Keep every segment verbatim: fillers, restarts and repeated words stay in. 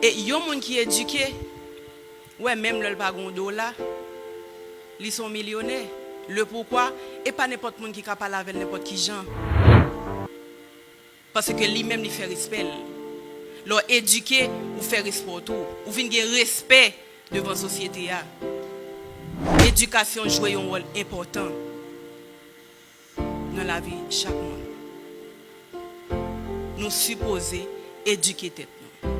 E yon moun ki edike, w wè, menm lè l pa gen yon dola, li se yon milyonè. Le poukwa, e pa nenpòt moun ki ka pale avè l nenpòt ki jan. Paske li menm, li fè respè l. Lè w edike, ou fè respè w tou. Ou vin gen respè devan sosyete a. Edikasyon jwe yon wòl enpòtan nan lavi chak moun. Nou sipoze edike tèt nou.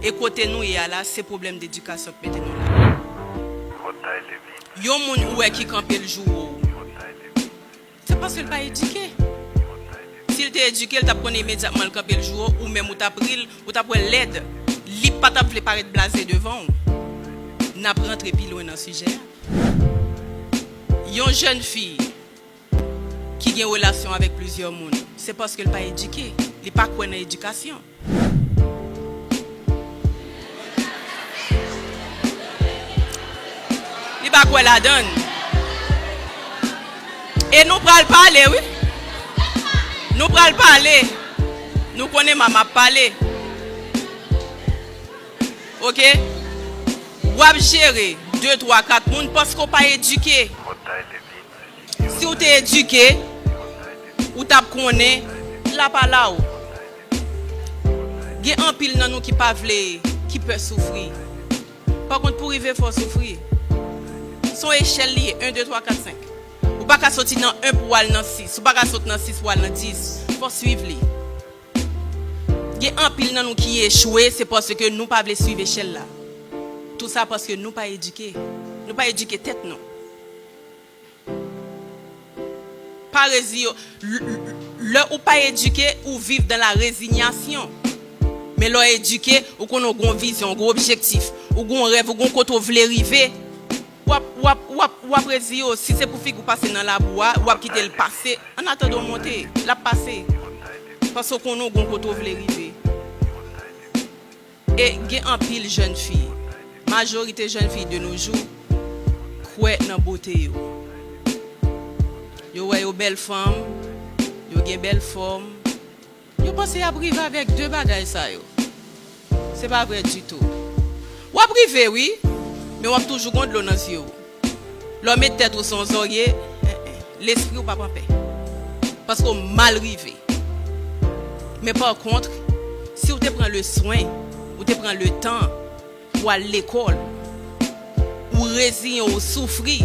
E kote nou ye a la, se pwoblèm dedikasyon k mete nou la. Yon moun ou wè ki kanpe l joure w, se paske l pa edike. Si l te edike, l t ap konnen imedyatman l kanpe l joure w, ou menm ou t ap ri l, ou t ap wè l lèd. Li pa t ap vle parèt blaze devan w. N ap rantre pi lwen nan sijè a. Yon jèn fi ki gen relasyon avèk plizyè moun, se paske l pa edike. Li pa kwè nan edikasyon. Li pa kwè ladan l. E nou pral pale, wi. Nou pral pale. Nou konnen mama ap pale. Oke? W ap jere de, twa, kat moun paske w pa edike. Si w te edike, ou t ap konnen la pa la w. Gen anpil nan nou ki pa vle, ki pè soufri. Pa kont, pou rive fò w soufri. Se yon echèl li ye, en, de, twa, kat, senk. Ou pa ka soti nan en pou w al nan sis. Ou pa ka sot nan sis pou w al nan dis. Fò w swiv li. Gen anpil nan nou ki echwe, se paske nou pa vle swiv echèl la. Tou sa paske nou pa edike. Nou pa edike tèt nou. Pa reziye w. L-, l-, lè ou pa edike, ou viv dans la résignation. Men lè w edike, ou konnen w gen yon vizyon, w gen yon objektif, ou gen yon rèv, ou gen yon kote w vle rive. W ap, w ap, w ap, w ap reziye w. Si se pou figi w pase nan labou a, w ap kite l pase. An atandan w monte, l ap pase. Paske w konnen w gen yon kote w vle rive. E gen anpil jèn fi, majorite jèn fi de nos jours, kwè nan bote yo. Yo wè yo bèl fanm, yo gen bèl fòm. Yo panse y ap rive avèk de bagay sa yo. Se pa vrè ditou. W ap rive, wi, men w ap toujou gen dlo nan zye w. Lè w met tèt ou sou yon zòrye, en, en, lespri w p ap anpè. Paske w mal rive. Men pa kont, si w te pran le swen, ou te pran le tan pou w al lekòl, ou reziyen w, ou soufri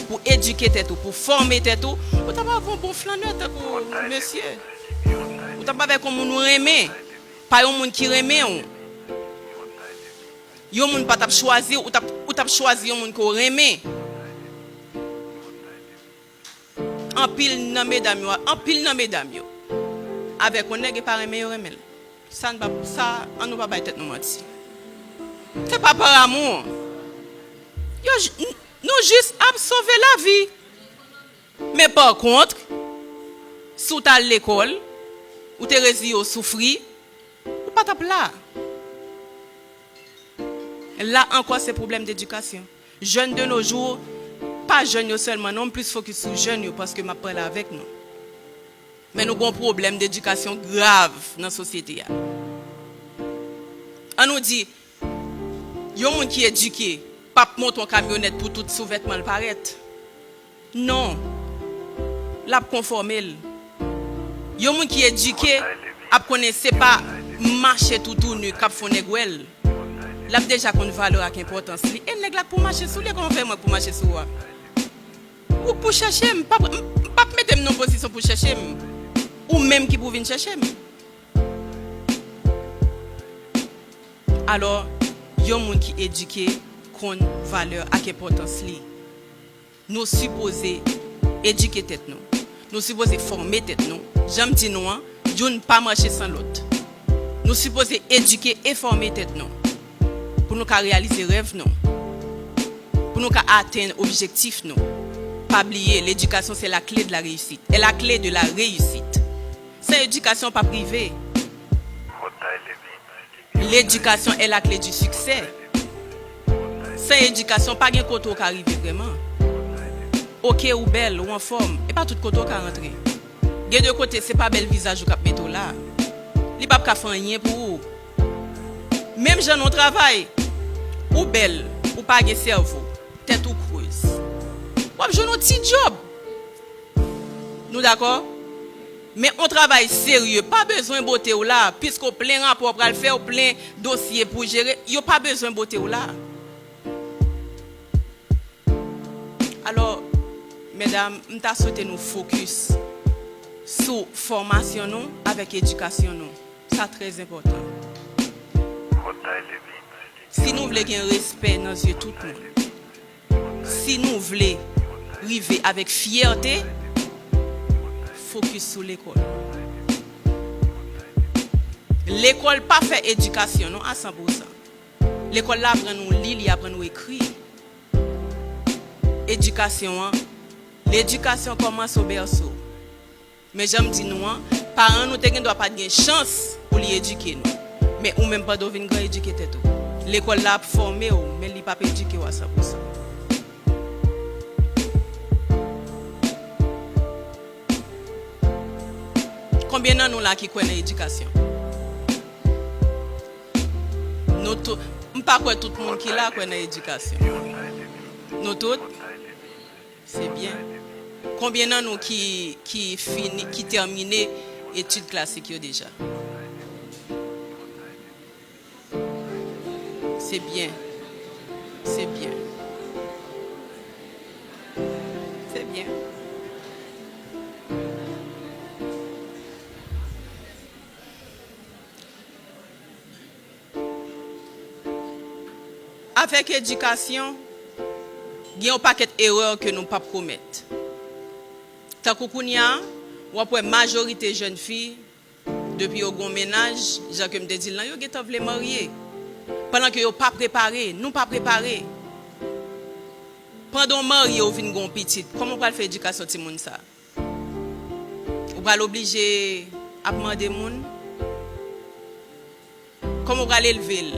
pou edike tèt ou, pou fòme tèt ou, ou t ap avè yon bon flannè tankou mesye. Ou t ap avèk yon moun ou renmen, pa yon moun ki renmen w. Yon moun pa t ap chwazi w, ou t ap, ou t ap chwazi yon moun ke w renmen. Anpil nan medam yo, anpil nan medam yo, avèk yon nèg e pa renmen yo renmen l. Sa n pa, sa, an nou pa bay tèt nou manti. Se pa par amour. Yo j-, n-, nou jis ap sove lavi. Men pa kont, si w t al lekòl, ou te reziye w soufri, ou pa t ap la. La ankò, se pwoblèm dedikasyon. Jèn de nos jours, pa jèn yo sèlman non, m plis fokis sou jèn yo paske m ap pale avèk nou. Men nou gen yon pwoblèm dedikasyon grav nan sosyete a. An nou di, yon moun ki edike p ap monte yon kamyonèt pou tout souvètman l parèt. Non. L ap konfòme l. Yon moun ki edike ap konnen se pa mache toutouni k ap fè yon nèg wè l. L ap deja konn valè ak enpòtans li. E nèg la k pou mache sou li, e kòman w fè mwen k pou mache sou ou a? Ou k pou chèche m, p ap, m p ap mete m nan yon pozisyon pou chèche m. Ou menm ki pou vin chèche m. Alò, yon moun ki edike konn valè ak enpòtans li. Nou sipoze edike tèt nou. Nou sipoze fòme tèt nou. Jan m di nou an, youn pa mache san lòt. Nou sipoze edike e fòme tèt nou pou nou ka reyalize rèv nou, pou nou ka atenn objektif nou. Pa bliye, l'éducation, c'est la clé de la réussite. Est la clé de la réussite. San edikasyon, w p ap rive. L'éducation est la clé du succès. San edikasyon, pa gen kote w ka rive vrèman. Oke, ou bèl, ou anfòm, e pa tout kote w ka rantre. Gen de kote, se pa bèl vizaj ou k ap mete w la. Li p ap ka fè anyen pou ou. Menm jan nou travay, ou bèl, ou pa gen sèvo, tèt ou krez. W ap jwenn yon ti djòb. Nou dakò? Men yon travay serye, pa bezwen bote w la, piske w plen rapò w pral fè, w plen dosye pou jere, yo pa bezwen bote w la. Alò, medam, m ta swete nou fokis sou fòmasyon nou avèk edikasyon nou. Sa trè enpòtan. Si nou vle gen respè nan zye tout moun, si nou vle rive avèk fyète, fokis sou lekòl. Lekòl pa fè edikasyon non a san pou san. Lekòl la aprann ou li, li aprann ou ekri. Edikasyon an, ledikasyon kòmanse o bèso. Men jan m di nou an, paran nou te gen dwa pa t gen chans pou li edike nou. Men ou menm pandan w vin gran edike tèt ou. Lekòl la ap fòme w, men li p ap edike w a san pou san. Konbyen nan nou la ki kwè nan edikasyon? Nou tout, m pa kwè tout moun ki la kwè nan edikasyon. Nou tout? Se byen. Konbyen nan nou ki, ki fini, ki tèmine etid klasik yo deja? Se byen. Se byen. Se byen. Avèk edikasyon, gen yon pakèt erè ke nou p ap komèt. Tankou kounye a, w ap wè majorite jèn fi, depi yo gon mennaj, jan ke m te di l lan, yo gentan vle marye. Pandan ke yo pa prepare, nou pa prepare. Pandan w marye, ou vin gon pitit, kòman w pral fè edikasyon timoun sa? Ou pral oblije ap mande moun? Kòman w pral elve l?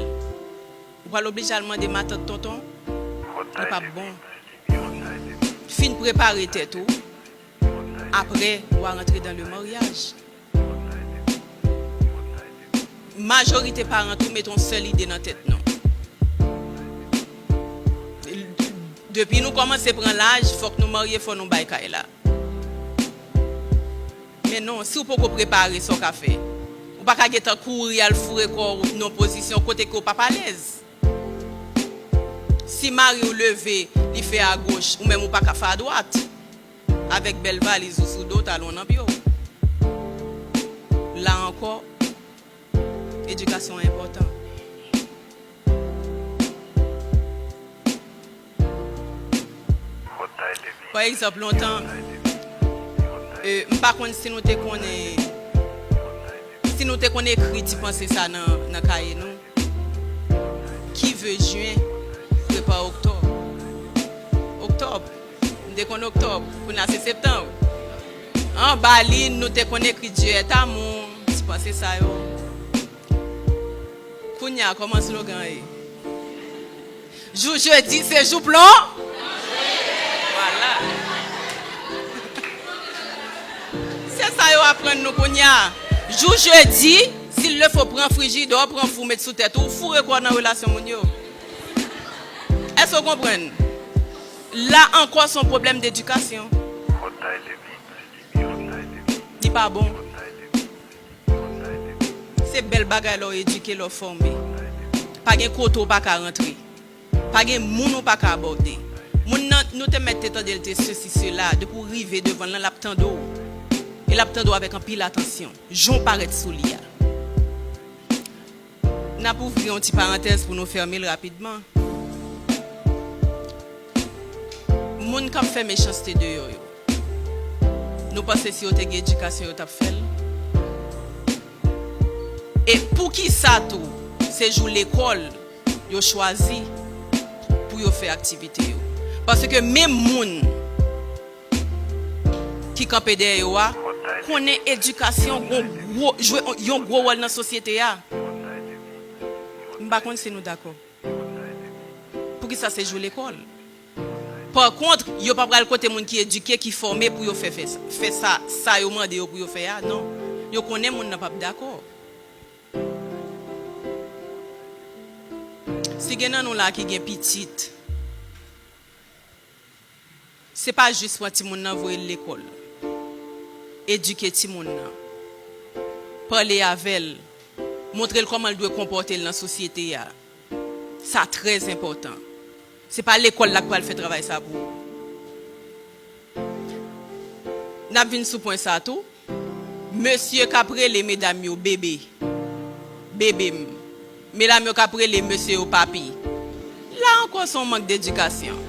Ou pral oblije al mande matant, tonton? Li p ap bon. Fin prepare tèt ou. Apre, w a rantre dans le mariage. Majorite paran tou mete yon sèl ide nan tèt nou. Depi nou kòmanse pran laj, fòk nou marye, fò nou bay kay la. Men non, si w poko prepare, sa w ka fè? Ou pa ka gentan kouri al foure kò w nan yon pozisyon kote ke w p ap alèz. Si mari w leve, li fè agoch, ou menm ou pa ka fè adwat. Avèk bèl valiz ou sou do, talon nan pye w. La ankò, edikasyon an enpòtan. Pa egzanp, lontan, e, m pa konn si nou te konnen, si nou te konn ekri ti panse sa nan, nan kaye nou. Qui veut juin prépare octobre. Octobre. M te konn octobre. Kounye a se septembre. Anba li, nou te konn ekri Dieu est amour. Ti panse sa yo. Kounye a, kòman slogan ye? Jou jedi, se jou plon. Vwala. Se sa yo aprann nou kounye a. Jou jedi, s'il le faut, pran frijidè, pran fou, met sou tèt ou, foure kò w nan relasyon moun yo. Èske w konprann? La ankò, se yon pwoblèm dedikasyon. Li pa bon. Se bèl bagay lè w edike, lè w fòme. Pa gen kote w pa ka rantre. Pa gen moun ou pa ka abòde. Moun nan, nou te mèt te tande l te sesi, sela. Depi w rive devan l lan, l ap tande w. E l ap tande w avèk anpil atansyon. Jan w parèt sou li a. N ap ouvri yon ti parantèz pou nou fèmen l rapidman. Moun k ap fè mechanste deyò yo, nou panse si yo te gen edikasyon, yo t ap fè l? E poukisa tou, se jou lekòl yo chwazi pou yo fè aktivite yo? Paske menm moun ki kanpe dèyè yo a konnen edikasyon gon gwo, jwe yon gwo wòl nan sosyete a. M pa konn si nou dakò. Poukisa se jou lekòl? Pa kont, yo pa pral kote moun ki edike, ki fòme pou yo fè, fè, fè sa, sa yo mande yo pou yo fè a, non. Yo konnen moun nan p ap dakò. Si gen nan nou la ki gen pitit, se pa jis pran timoun nan voye l lekòl. Edike timoun nan. Pale avè l. Montre l kòman l dwe konpòte l nan sosyete a. Sa trè enpòtan. Se pa lekòl la k pral fè travay sa pou ou. N ap vin sou pwen sa tou. Mesye k ap rele medam yo bebe. Bebe m. Medam yo k ap rele mesye yo papi. La ankò, se yon mank dedikasyon.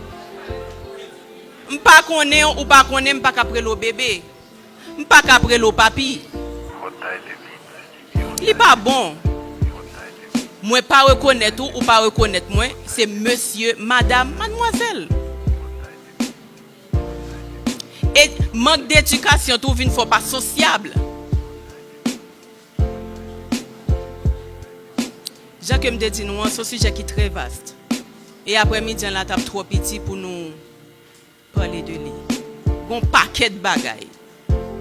M pa konnen w, ou pa konnen m, m pa ka ap rele w bebe. M pa ka ap rele w papi. Li pa bon. Mwen pa rekonèt ou, ou pa rekonèt mwen, se mesye, madam, madmwazèl. E mank dedikasyon tou vin fè w pa sosyab. Jan ke m te di nou an, se yon sijè ki trè vast. E aprèmidi an la t ap twò piti pou nou pale de li. Gon pakèt bagay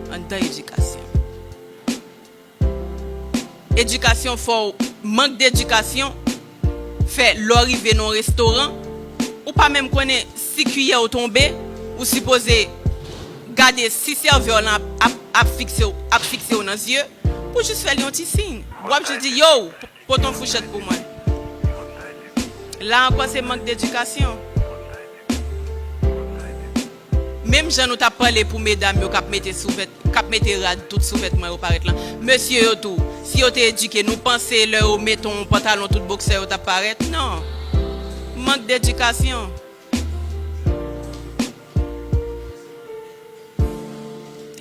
anndan edikasyon. Edikasyon fè w, mank dedikasyon fè lè w rive nan yon restoran, ou pa menm konnen si kiyè w tonbe, ou sipoze gade si sèvè w lan ap, ap, ap fikse w, ap fikse w nan zye, pou jis fè l yon ti siy. W ap jis di, yo, pote yon fouchèt pou mwen. La ankò, se mank dedikasyon. Menm jan nou t ap pale pou medam yo k ap mete souvèt, k ap mete rad tout sou vètman yo parèt lan. Mesye yo tou, si yo te edike, nou panse lè yo mete yon pantalon tout boksè yo t ap parèt? Non. Mank dedikasyon.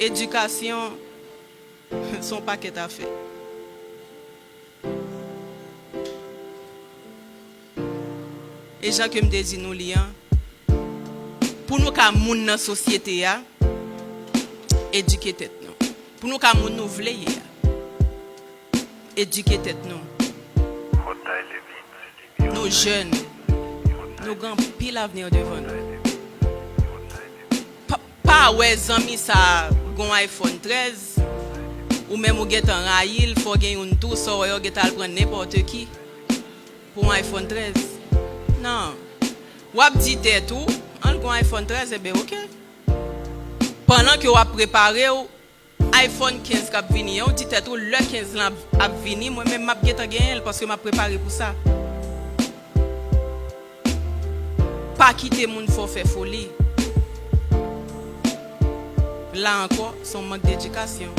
Edikasyon, se yon pakèt afè. E jan ke m te di nou li an, pou nou ka moun nan sosyete a, edike tèt nou. Pou nou ka moun nou vle ye a, edike tèt nou. Nou jèn, nou gen anpil avni devan nou. Pa, pa wè zanmi sa a gon iPhone trèz, ou menm ou gentan rayi l, fò w gen youn tou, sa w wè yo gentan al pran nenpòt ki pou yon iPhone trèz. Non. W ap di tèt ou, an l gon iPhone trèz, enben oke. Pandan ke w ap prepare w, iPhone kenz k ap vini an, ou di tèt ou, lè kenz lan ap, ap vini, mwen menm m ap gentan genyen l paske m ap prepare pou sa. Pa kite moun fè w fè foli. La ankò, se yon mank dedikasyon.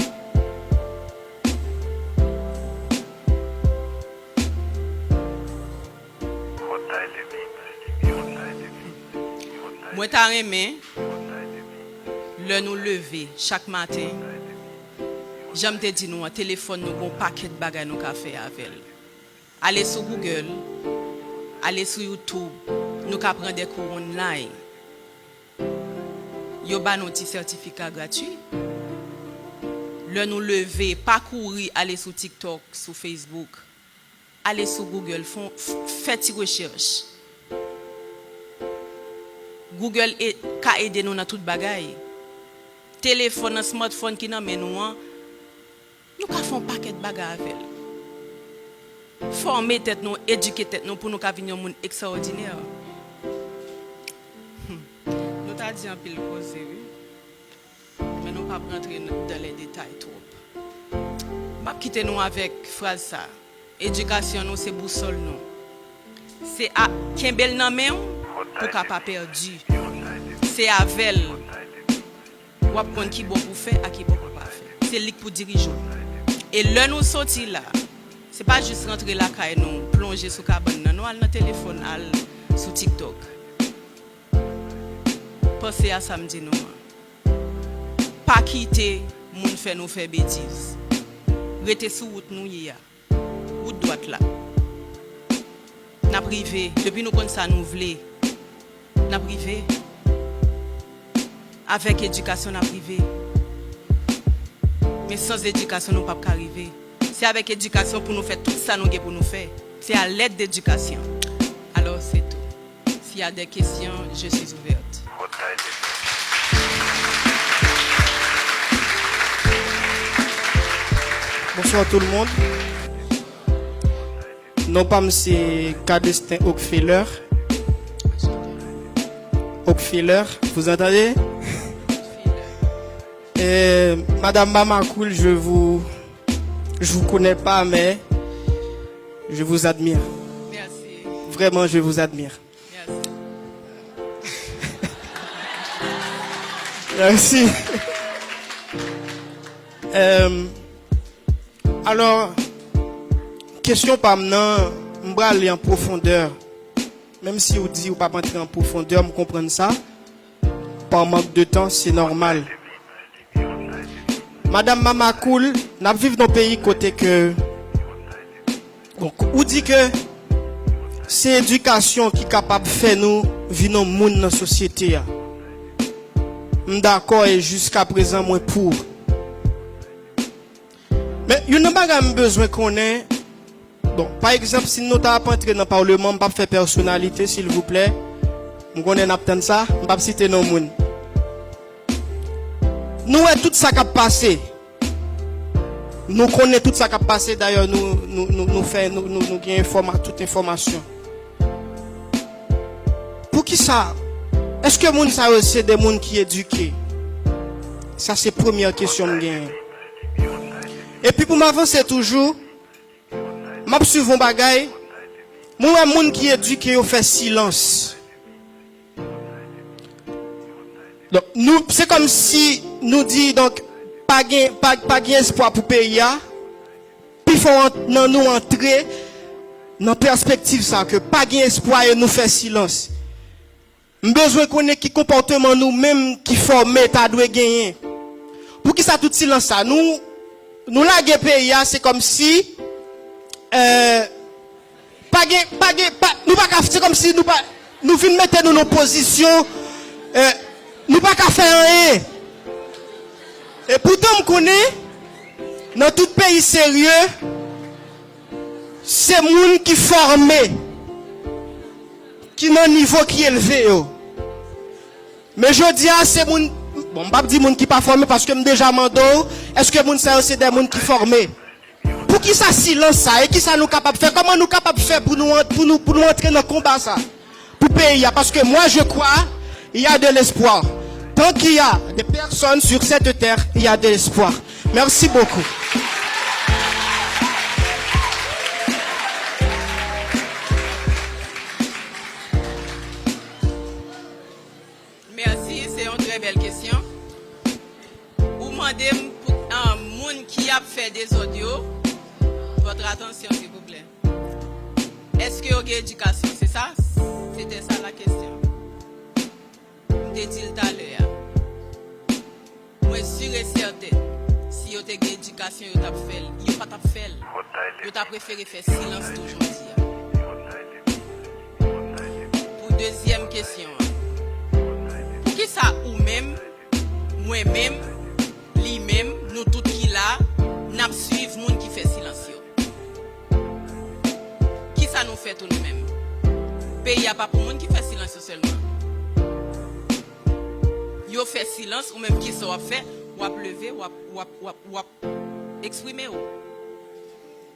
Mwen ta renmen, lè nou leve chak maten, jan m te di nou an, telefòn nou gon pakèt bagay nou ka fè avè l. Ale sou Google, ale sou YouTube, nou ka pran de kou online. Yo ba nou ti sètifika gratui. Lè nou leve, pa kouri ale sou TikTok, sou Facebook. Ale sou Google, fè, fè ti rechèch. Google e, ka ede nou nan tout bagay. Telefòn nan, smartphone ki nan men nou an, nou ka fè yon pakèt bagay avè l. Fòme tèt nou, edike tèt nou pou nou ka vin yon moun ekstraòdinè. Hmm. Nou ta di anpil koze, wi. Men nou p ap rantre nan, dans les détails twòp. M ap kite nou avèk fraz sa. Edikasyon nou se bousòl nou. Se a, kenbe l nan men w pou w ka pa pèdi. Se avè l w ap konn ki bò pou w fè ak ki bò pou w pa fè. Se li k pou dirije w. E lè nou soti la, se pa jis rantre lakay nou, plonje sou kabann nan, nou al nan telefòn, al sou TikTok. Panse a sa m di nou an. Pa kite moun fè nou fè betiz. Rete sou wout nou ye a. Wout dwat la. N ap rive. Depi nou konn sa nou vle, n ap rive. Avèk edikasyon, n ap rive. Men san edikasyon, nou p ap ka rive. Se avèk edikasyon pou nou fè tout sa nou gen pou nou fè. Se à l'aide d'éducation. Alors, c'est tout. S'il y a des questions, je suis ouverte. Bonsoir tout le monde. Non pa m se Cadestin Oakfeller. Oakfeller, vous entendez? Euh, Madame Mamacool, je vous, je vous connais pas, mais je vous admire. Merci. Vraiment, je vous admire. Merci. Merci. Euh, alò, kesyon pa m nan, m prale an pwofondè. Menm si w di w p ap antre an pwofondè, m konprann sa. Pa mank de tan, se nòmal. Madam Mamacool, n ap viv nan peyi kote ke, donk, ou di ke se edikasyon ki kapab fè nou vin yon moun nan sosyete a. M dakò e jiska prezan mwen pou. Men, youn nan bagay m bezwen konnen, bon, pa egzanp, si nou ta ap antre nan palman, m p ap fè pèsonalite, silvouplè. M konnen n ap tann sa, m p ap site non moun. Nou wè tout sa k ap pase. Nou konnen tout sa k ap pase, dayè nou, nou, nou, nou fè, nou, nou, nou gen enfòma-, tout enfòmasyon. Poukisa? Èske moun sa yo se de moun ki edike? Sa se premyè kesyon m genyen. Epi pou m avanse toujou, m ap swiv yon bagay, mwen wè moun ki edike yo fè silans. Donk, nou, se kòmsi nou di, donk, pa gen, pa, pa gen espwa pou peyi a. Pifò an-, nan nou antre nan pèspektiv sa ke pa gen espwa e nou fè silans. M bezwen konnen ki konpòteman nou menm ki fòme ta dwe genyen. Poukisa tout silans sa? Nou, nou lage peyi a, se kòmsi, euh, pa gen, pa gen, pa, nou pa ka, se kòmsi nou pa, nou vin mete nou nan pozisyon, euh, nou pa ka fè anyen. E poutan m konnen, nan tout peyi serye, se moun ki fòme, ki nan nivo ki elve yo. Men jodi a, se moun, bon, m p ap di moun ki pa fòme, paske m deja mande w, èske moun sa yo se de moun ki fòme? Poukisa silans sa? E kisa nou kapab fè? Kòman nou kapab fè pou nou, an-, pou nou, pou nou antre nan konba sa? Pou peyi a, paske moi, je crois, il y a de l'espoir. Tant qu'il y a des personnes sur cette terre, il y a de l'espoir. Merci beaucoup. Mèsi, se yon trè bèl kesyon. Ou mande m pou, ah, moun ki ap fè dezòd yo, votre attention, s'il vous plaît. Èske yo gen edikasyon? Se sa? Se te sa la kesyon. M te di l talè a. Mwen si e sèten, si yo te gen edikasyon, yo t ap fè l. Yo pa t ap fè l. Yo ta prefere fè silans tou jodi a. Pou dezyèm kesyon an, poukisa ou menm, mwen menm, li menm, nou tout ki la, n ap swiv moun ki fè silans yo? Kisa nou fè tou nou menm? Peyi a pa pou moun ki fè silans yo sèlman. Yo fè silans, ou menm kisa w ap fè? W ap leve, w ap, w ap, w ap, w ap eksprime w.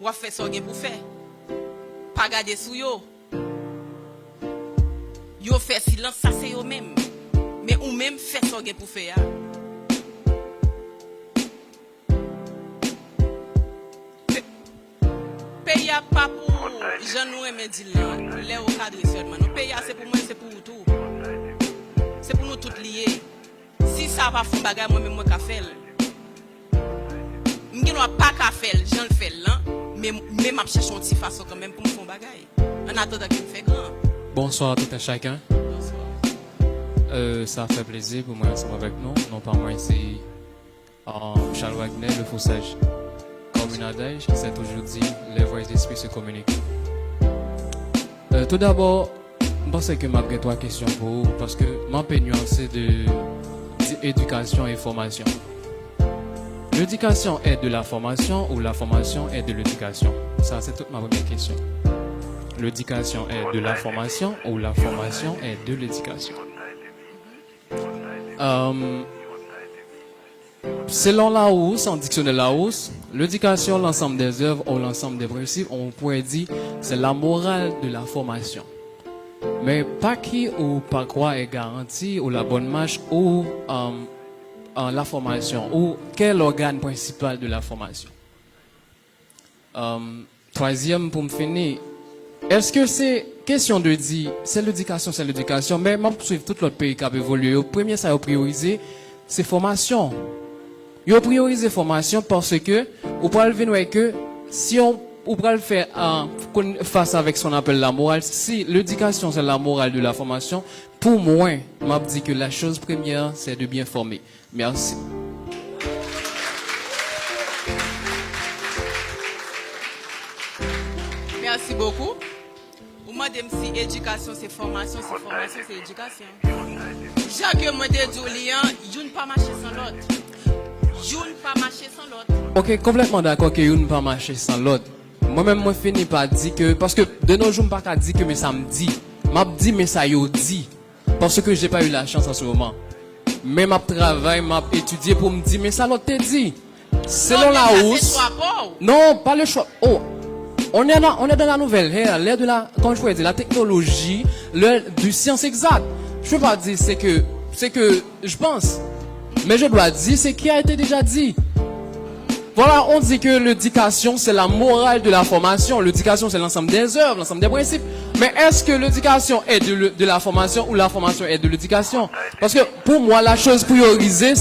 W ap fè sa w gen pou fè. Pa gade sou yo. Yo fè silans, sa se yo menm. Men ou menm, fè sa w gen pou fè a. Pe-, peyi a pa pou jan nou renmen di l lan, lè yo kadre sèlman. Non, peyi a se pou mwen, se pou ou tou. Se pou nou tout li ye. Si sa pa fè yon bagay, mwen menm mwen ka fè l. M gen dwa pa ka fè l jan l fè l lan, men, men m ap chèche yon ti fason kanmenm pou m fè yon bagay. An atandan ke m fè gran. Bonsoir à tout un chacun. Bonswa. Euh, ça fait plaisir pour moi ensemble avec nous. Non pa mwen se euh, Charles Wagner, le faux sage. Comme un adage, c'est toujours dit, les voix et les esprits se communiquent. Euh, tout d'abord, m panse ke m ap gen twa kesyon pou ou, paske m ap nyanse de, de edikasyon e fòmasyon. L'éducation est de la formation ou la formation est de l'éducation? Sa se tout ma premyè kesyon. L'éducation est de la formation ou la formation est de l'éducation? Euh, Selon Larousse, an diksyonè Larousse, l'éducation, l'ensemble des œuvres ou l'ensemble des principes, on pourrait dire, c'est la morale de la formation. Men pa ki ou pa kwa e garanti ou la bonne marche ou euh, euh, la formation ou quel organe principal de la formation. Euh, Twazyèm pou m fini, èske se kesyon de di se ledikasyon, se ledikasyon, men m ap swiv tout lòt peyi k ap evolye yo, premye sa yo priyorize se fòmasyon. Yo priyorize fòmasyon paske ou pral vin wè ke si on, ou pral fè an konn fas avèk son apèl la moral, si l'éducation c'est la morale de la formation, pou mwen, m ap di ke la chose première c'est de bien former. Merci. Merci beaucoup. Ou mande m si edikasyon se fòmasyon, si fòmasyon se edikasyon. Jan ke mwen te di w li an, youn pa mache san lòt. Youn pa mache san lòt. Ok, konplètman dakò ke youn pa mache san lòt. Mwen menm mwen fini pa di ke, paske de nos jours m pa ka di ke men sa m di. M ap di men sa yo di. Paske j'ai pas eu la chance en ce moment. Men m ap travay, m ap etidye pou m di men sa lòt te di. Selon Larousse. Non, pas le choix. Oh, on est, dans, on est dans la nouvelle ère, l'ère de la, comme je pourrais dire, la technologie, l'ère du science exacte. Je peux pas dire c'est que, c'est que je pense, mais je dois dire ce qui a été déjà dit. Voilà, on dit que l'éducation, c'est la morale de la formation. L'éducation, c'est l'ensemble des œuvres, l'ensemble des principes. Mais est-ce que l'éducation est de, de la formation ou la formation est de l'éducation? Parce que pour moi, la chose priorité,